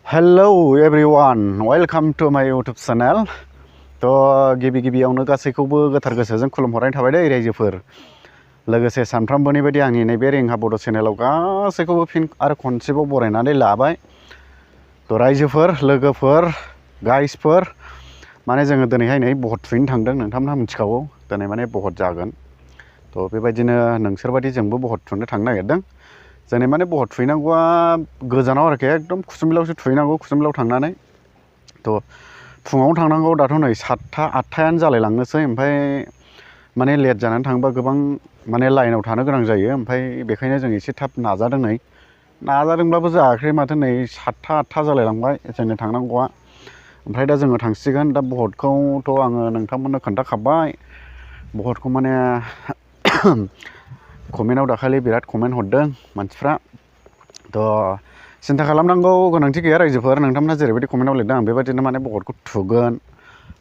Hello everyone, welcome to my YouTube channel. तो गिबियावनो गासैखौबो गोथार गोसोजों खुलुमहरनाय थाबाय दे रायजोफोर। लोगोसे सानफ्रामबोनि बायदि आंनि नैबे रेंहा बड' चेनेलाव गासैखौबो फिन आरो खनसेबाव बरायनानै लाबाय। तो रायजोफोर, लोगोफोर, गाइसफोर, माने जोङो दिनैहाय नै बहुत थुहैनो थांदों। नोंथांमोनहा मिथिखागौ दिनै माने बहुत जागोन। तो बेबायदिनो नोंसोरबायदि जोंबो बहुत थुनो थांनो नागिरदों। जोंनि माने बहुत थुहैनांगौआ गोजानाव आरोखि एकदम कुसुमबिलावसो थुहैनांगौ, कुसुमबिलाव थांनानै। तो फुङावनो थांनांगौ, दाथ' नै 7था 8थायानो जालायलांनोसै। ओमफ्राय माने लेट जानानै थाङोबा गोबां माने लाइनाव थानो गोनां जायो। ओमफ्राय बेखायनो जों एसे थाब नाजादों नै। नाजादोंब्लाबो जायाखै माथो नै 7था 8था जालायलांबाय जोंनो थांनांगौआ। ओमफ्राय दा जोङो थांसिगोन। दा बहुतखौथ' आङो नोंथांमोननो खोन्थाखाबाय। बहुतखौ माने कमेन्टआव दाखालि बिराद कमेन्ट हरदों मानसिफ्रा। तो सिन्था खालामनांगौ गोनांथि गैया रायजोफोर। नोंथांमोनहा जेरैबायदि कमेन्टआव लिरदों आं बेबायदिनो माने बहुतखौ थुगोन।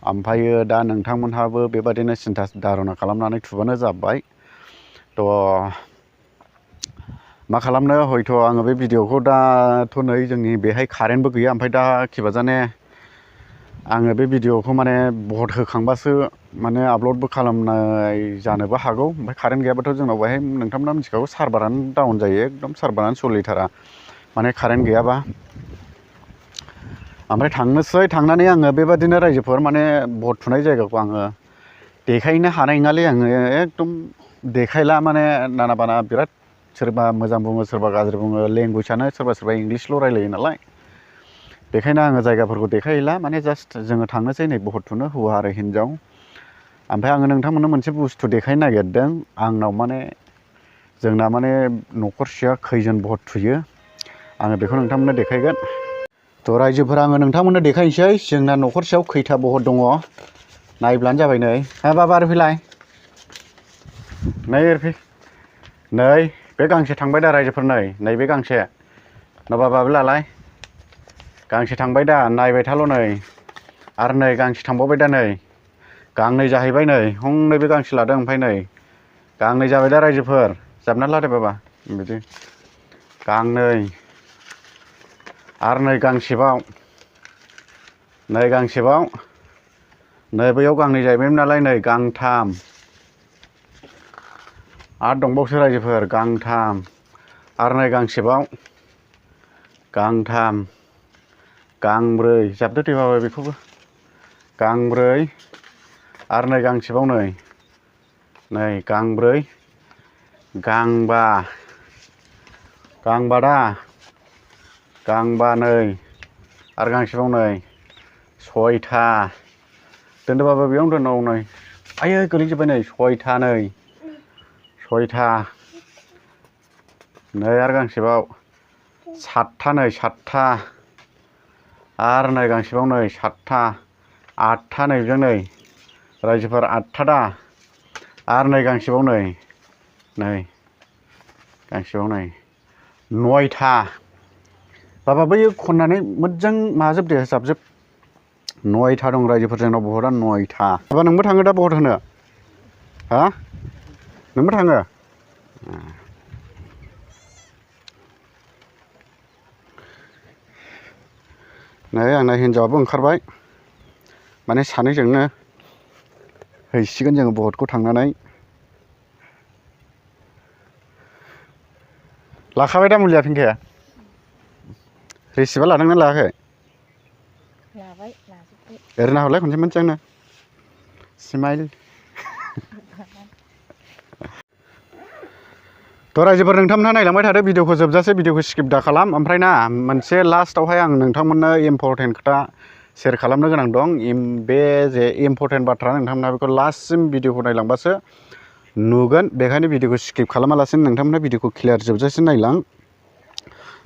ओमफ्रायो दा नोंथांमोनहाबो बेबायदिनो सिन्था धारना खालामनानै थुबानो जाबाय। तो मा खालामनो, हयथ' आङो बे भिडिअखौ दाथ' नै जोंनि बेहाय कारेन्टबो गैया। ओमफ्राय दा खिबाजाने आङो बे भिडिअखौ माने बहुत होखांबासो माने आपल'डबो खालामनाय जानोबो हागौ। ओमफ्राय कारेन्ट गैयाबाथ' जोंनाव बेहाय नोंथांमोना मिथिखागौ सार्भारानो डाउन जायो, एकदम सार्भारानो सोलिथारा माने कारेन्ट गैयाबा। ओमफ्राय थांनोसै, थांनानै आङो बेबादिनो रायजोफोर माने भट थुनाय जायगाखौ आङो देखायनो हानाय नङालै। आङो एकदम देखायला माने नाना बाना बिराद सोरबा मोजां बुङो, सोरबा गाज्रि बुङो। लेंगुवेजआनो सोरबा इंलिसल' रायलायो नालाय। बेखायनो आङो जायगाफोरखौ देखायला, माने जास्ट जोङो थांनोसै नै भट थुनो, हौवा आरो हिन्जाव। ओमफ्राय आङो नोंथांमोननो मोनसे बुस्थु देखायनो नागिरदों। आंनाव माने जोंना माने न'खरसेया खैजोन भट थुयो आङो बेखौ नोंथांमोननो देखायगोन। तो रायजोफोर, आङो नोंथांमोननो देखायनोसै जोंना न'खरसेयाव खैथा भट दङ। नायब्लानो जाबाय। नै हा बाबा ओरै फैलाय, नै ओरै फै। नै बे गांसे थांबाय दा रायजोफोर, नैबे गांसे। न' बाबाबो लालाय, गांसे थांबाय दा, नायबाय थाल' नै। आरो नै गांसे थांबावबाय दा, नै गांनै जाहैबाय। नै हंनै बे गांसे लादों। ओमफ्राय नै गांनै जाबाय दा रायजोफोर। जाबनानै लादो बाबा बिदि। गांनै आरो नै गांसेबाव, नै गांसेबाव, नै बैयाव गांनै जाहैबायमोन नालाय, नै गांथाम। आरो दंबावसो रायजोफोर, गांथाम। आरो नै गांसेबाव, गांथाम, गांब्रै। जाबदो दे बाबा बेखौबो, गांब्रै। आरो नै गांसेबाव, नै गांब्रै, गांबा। गांबा दा, गांबा। नै आरो गांसेबाव, नै सयथा। दोनदो बाबा बेयावनो दोन। औ नै आयै गोलैजोब्बाय। नै सयथा, नै सयथा। नै आरो गांसेबाव, सातथा। नै सातथा। आरो नै गांसेबाव, नै सातथा, आठथा। नै बेजों नै रायजोफोर आठथा दा। आरो नै गांसेबाव, नै गांसेबाव, नै नयथा। बाबा बैयो खननानै मोजां माबाजोब दे, जाबजोब। नयथा दं रायजोफोर जोंनाव भटआ, नयथा। बाबा नोंबो थाङो दा भट होनो? हा, नोंबो थाङो? नै आंना हिन्जावाबो ओंखारबाय। माने सानैजोंनो हैसिगोन जोङो भटखौ थांनानै। लाखाबाय दा मुलिया पिंके? रिसिपआ लादोंना लायाखै? लाबाय, लाजोब्बाय। ओरैनो हरलाय खनसे मोजांनो स्माइल। तो रायजोफोर, नोंथांमोनहा नायलांबाय थादो भिडिअखौ जोबजासे, भिडिअखौ स्किप दा खालाम। ओमफ्राय ना मोनसे लास्टआवहाय आं नोंथांमोननो इम्परटेन्ट खोथा शेयार खालामनो गोनां दं। बे जे इम्परटेन्ट बाथ्रा, नोंथांमोनहा बेखौ लास्टसिम भिडिअखौ नायलांबासो नुगोन। बेखायनो भिडिअखौ स्किप खालामालासिनो नोंथांमोनहा भिडिअखौ क्लियार जोबजासे नायलां।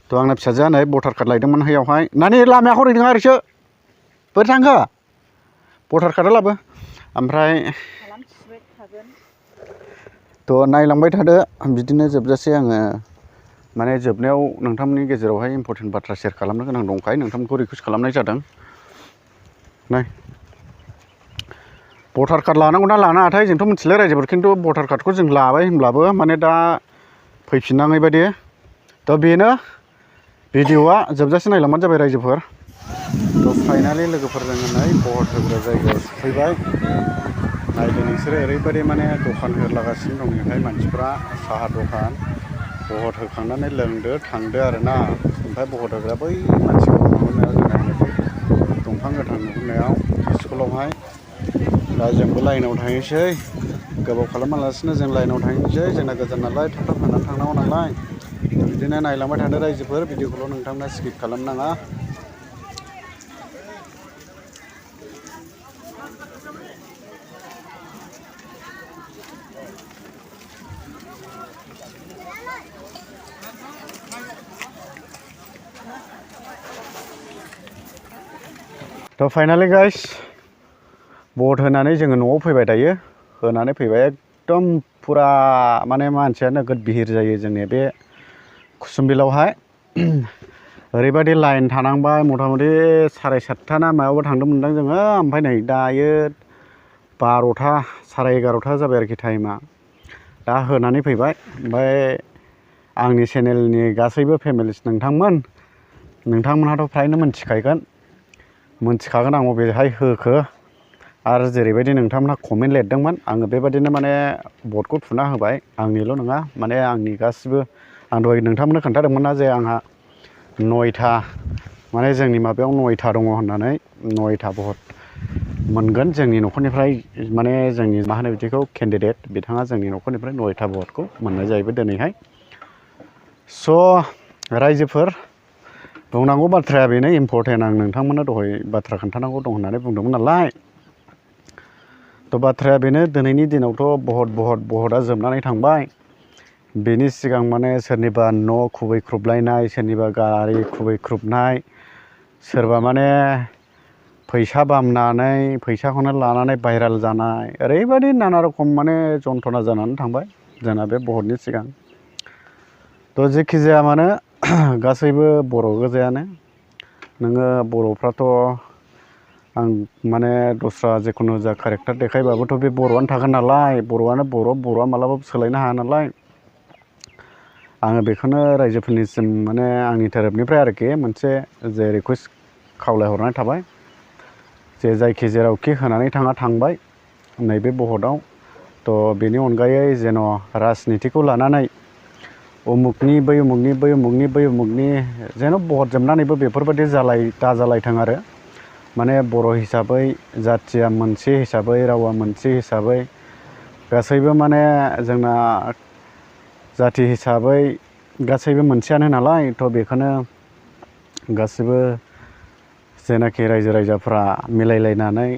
तो आंना फिसाजोआ नै भटार कार्ड लायदोंमोन हैयावहाय। नानि लामाया हरै नङा, ओरैसो। बोरै थांखो? भटार कार्डआ लाबो। ओमफ्राय तो नायलांबाय थादो बिदिनो जोबजासे। आङो माने जोबनायाव नोंथांमोननि गेजेरावहाय इम्परटेन्ट बाथ्रा शेयार खालामनो गोनां दंखाय नोंथांमोनखौ रिकुवेस्ट खालामनाय जादों। नै भटार कार्ड लानांगौना लानाङाथाय जोंथ' मिथिला रायजोफोर, खिन्थु भटार कार्डखौ जों लाबाय होनब्लाबो माने दा फैफिननाङै बायदि। तो बेनो भिडिअआ जोबजासे नायलांबानो जाबाय रायजोफोर। थ' फाइनालि लोगोफोरजों नै बहर होग्रा जायगायाव सफैबाय। नायदो नोंसोरो ओरैबायदि माने दखान होलागासिनो दं बेहाय मानसिफ्रा साहा दखान बहर होखांनानै लोंदो थांदो आरोना। ओमफ्राय बहर होग्रा बै मानसिखौ नुहुरनायाव जोंना दंफां गोथां नुहुरनायाव स्कुलावहाय दा जोंबो लाइनाव थांनोसै। गोबाव खालामालासिनो जों लाइनाव थांनोसै, जोंना गोजान नालाय थाब थाब होनानै थांनांगौ नालाय। बिदिनो नायलांबाय थादो रायजोफोर, भिडिअखौल' नोंथांमोना स्किप खालामनाङा। थ' फाइनालि गाइस बट होनानै जोङो न'आव फैबाय दायो। होनानै फैबाय एकदम फुरा माने मानसिया नोगोद बिहिर जायो जोंनि बे कुसुमबिलावहाय। ओरैबायदि लाइन थानांबाय, मथा मथि 7:30 ना मायावबा थांदोंमोनदां जोङो। ओमफ्राय नै दायो 12था 11:30 जाबाय आरोखि टाइमा। दा होनानै फैबाय। ओमफ्राय आंनि चेनेलनि गासैबो फेमिलिस नोंथांमोनहाथ' फ्रायनो मोनथिखागोन आं बबेहाय होखो। आरो जेरैबायदि नोंथांमोनहा कमेन्ट लिरदोंमोन, आङो बेबायदिनो माने बटखौ थुना होबाय। आंनिल' नङा, माने आंनि गासिबो, आं दहाय नोंथांमोननो खोन्थादोंमोन ना जे आंहा 9था माने जोंनि माबायाव 9था दङ होननानै। 9था बहर मोनगोन जोंनि न'खरनिफ्राय, माने जोंनि मा होनो बिदिखौ केन्डिडेट बिथाङा जोंनि न'खरनिफ्राय 9था बहरखौ मोननाय जाहैबाय दिनैहाय। स' रायजोफोर बुंनांगौ बाथ्राया बेनो इम्परटेन्ट। आं नोंथांमोननो दहाय बाथ्रा खोन्थानांगौ दं होननानै बुंदोंमोन नालाय। थ' बाथ्राया बेनो, दिनैनि दिनावथ' बहरा जोबनानै थांबाय। बेनि सिगां माने सोरनिबा न' खुबैख्रुबलायनाय, सोरनिबा गारि खुबैख्रुबनाय, सोरबा माने फैसा बामनानै फैसाखौनो लानानै भाइराल जानाय, ओरैबायदि नाना रखम माने जन्थ्रना जानानै थांबाय जोंना बे बहरनि सिगां। थ' जेखि जाया मानो गासैबो बर' गोजायानो। नोङो बर'फ्राथ' आं माने दस्रा जिखुनु जा कारेक्टार देखायबाबोथ' बे बर'आनो थागोन नालाय। बर'आनो बर'आ मालाबाबो सोलायनो हाया नालाय। आङो बेखौनो रायजोफोरनिसिम माने आंनि तरफनिफ्राय आरोखि मोनसे जे रिकुवेस्ट खावलायहरनाय थाबाय, जे जायखि जेरावखि होनानै थांबाय नैबे बहराव। थ' बेनि अनगायै जेन' राजनितिखौ लानानै उमुगनि बै उमुगनि जेन' बहर जोबनानैबो बेफोरबायदि दाजालायथों आरो। माने बर' हिसाबै, जाथिया मोनसे हिसाबै, रावा मोनसे हिसाबै, गासैबो माने जोंना जाथि हिसाबै गासैबो मोनसेयानो नालाय। थ' बेखौनो गासिबो जेनाखि रायजो राजाफ्रा मिलायलायनानै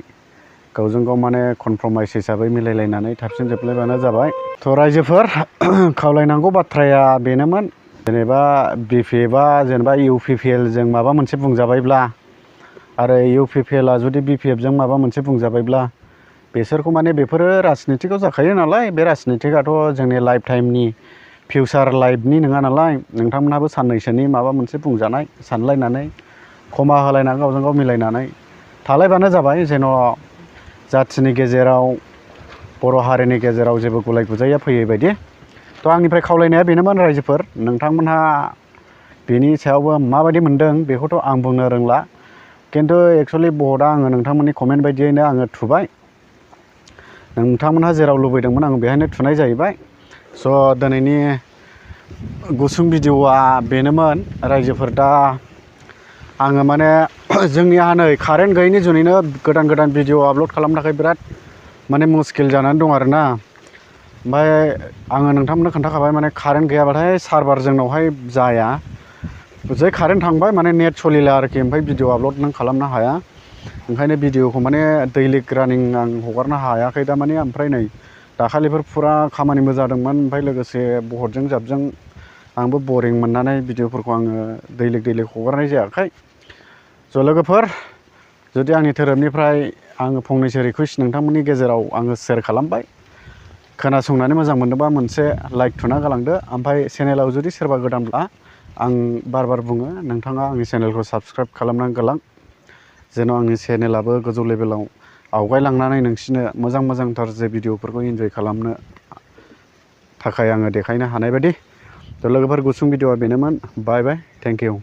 गावजों गाव माने कनफ्रमाइस हिसाबै मिलायलायनानै थाबसिन जोबलायबानो जाबाय। थ' रायजोफोर खावलायनांगौ बाथ्राया बेनोमोन, जेनेबा BPFआ जेनेबा UPPLजों माबा मोनसे बुंजाबायब्ला, आरो UPPLआ जुदि BPFजों माबा मोनसे बुंजाबायब्ला, बेसोरखौ माने बेफोरो राजनितिकआव जाखायो नालाय। बे राजनितिकआथ' जोंनि लाइफ टाइमनि फिउचार लाइफनि नङा नालाय। नोंथांमोनहाबो साननैसोनि माबा मोनसे बुंजानाय सानलायनानै खमा होलायनानै गावजों गाव मिलायनानै थालायबानो जाबाय। जेन' जाथिनि गेजेराव, बर' हारिनि गेजेराव जेबो गुलाय गुजाया फैयै बायदि। थ' आंनिफ्राय खावलायनाया बेनोमोन रायजोफोर। नोंथांमोनहा बेनि सायावबो माबायदि मोनदों बेखौथ' आं बुंनो रोंला। खिन्थु एक्सुवेलि बहरा आङो नोंथांमोननि कमेन्ट बायदियैनो आङो थुबाय। नोंथांमोनहा जेराव लुबैदोंमोन आं बेहायनो थुनाय जाहैबाय। स' दिनैनि गुसुं भिडिअआ बेनोमोन रायजोफोर। दा आङो माने जोंनिया नै कारेन्ट गैयैनि जुनैनो गोदान भिडिअ आपल'ड खालामनो थाखाय बिराद माने मुस्किल जानानै दं आरोना। ओमफ्राय आङो नोंथांमोननो खोन्थाखाबाय, माने कारेन्ट गैयाबाथाय सार्भार जोंनावहाय जाया। जै कारेन्ट थांबाय माने नेट सलिला आरोखि, ओमफ्राय भिडिअ आपल'ड नों खालामनो हाया। ओंखायनो भिडिअखौ माने दैलिक रानिं आं हगारनो हायाखै दा माने। ओमफ्राय नै दाखालिफोर फुरा खामानिबो जादोंमोन, ओमफ्राय लोगोसे बहरजों जाबजों आंबो बरिं मोननानै भिडिअफोरखौ आङो दैलिक हगारनाय जायाखै। ज' लोगोफोर, जुदि आंनि तरफनिफ्राय आङो फंनैसो रिकुवेस्ट नोंथांमोननि गेजेराव आङो शेयार खालामबाय। खोनासंनानै मोजां मोनदोंबा मोनसे लाइक थुना गालांदो। ओमफ्राय चेनेलाव जुदि सोरबा गोदानब्ला आं बार बुङो, नोंथाङा आंनि चेनेलखौ साबस्क्राइब खालामनानै गालां। जेन' आंनि चेनेलाबो गोजौ लेभेलाव आवगायलांनानै नोंसिनो मोजांथार जे भिडिअफोरखौ इन्जय खालामनो थाखाय आङो देखायनो हानाय बायदि। थ' लोगोफोर गुसुं भिडिअआ बेनोमोन। बाय थेंक इउ।